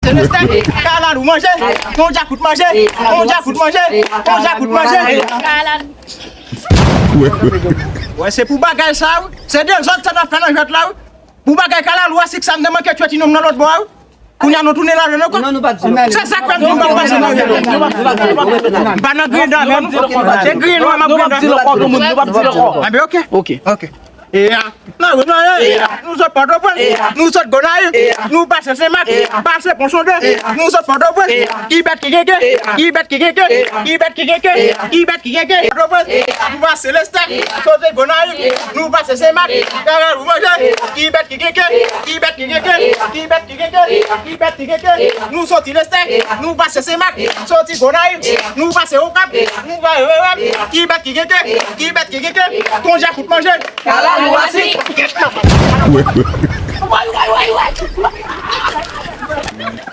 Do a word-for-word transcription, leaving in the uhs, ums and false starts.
Selestè, kalalou manje, yon djakout manje, yon djakout manje, yon djakout manje. Kalalou. Wè, se pou bagay sa, wi. Se dezòd sa n ap fè nan jwèt la, wi. Pou bagay kalalou a, sik sa m te manke tchwèti nonm nan lòt bò a, wi. Kounye a nou tounen ladan l ankò. Non, nou pa di lòt. Se sa k fè m di m p ap pase nan jwèt la. M pa nan griyen dan avè nou. Se griyen nou a m ap griyen dan. Nou p ap di lòt. Anben, oke. Oke. Oke. E a, nan ri nou ye. Nou sot Pòtoprens. Nou sot Gonayiv. Nou pase Senmak. Pase Pon Sonde. Nou sot Pòtoprens. Ki bèt ki kenken? Ki bèt ki kenken? Ki bèt ki kenken? Ki bèt ki kenken? Pòtoprens. Nou pase Lestè. Soti Gonayiv. Nou pase Senmak. Kalalou manje. Ki bèt ki kenken? Ki bèt ki kenken? Ki bèt ki kenken? Ki bèt ki kenken? Nou soti Lestè. Nou pase Senmak. Soti Gonayiv. Nou pase Okap. Nou pase Rewèm. Ki bèt ki kenken? Ki bèt ki kenken? Yon djakout manje. Kalalou asik.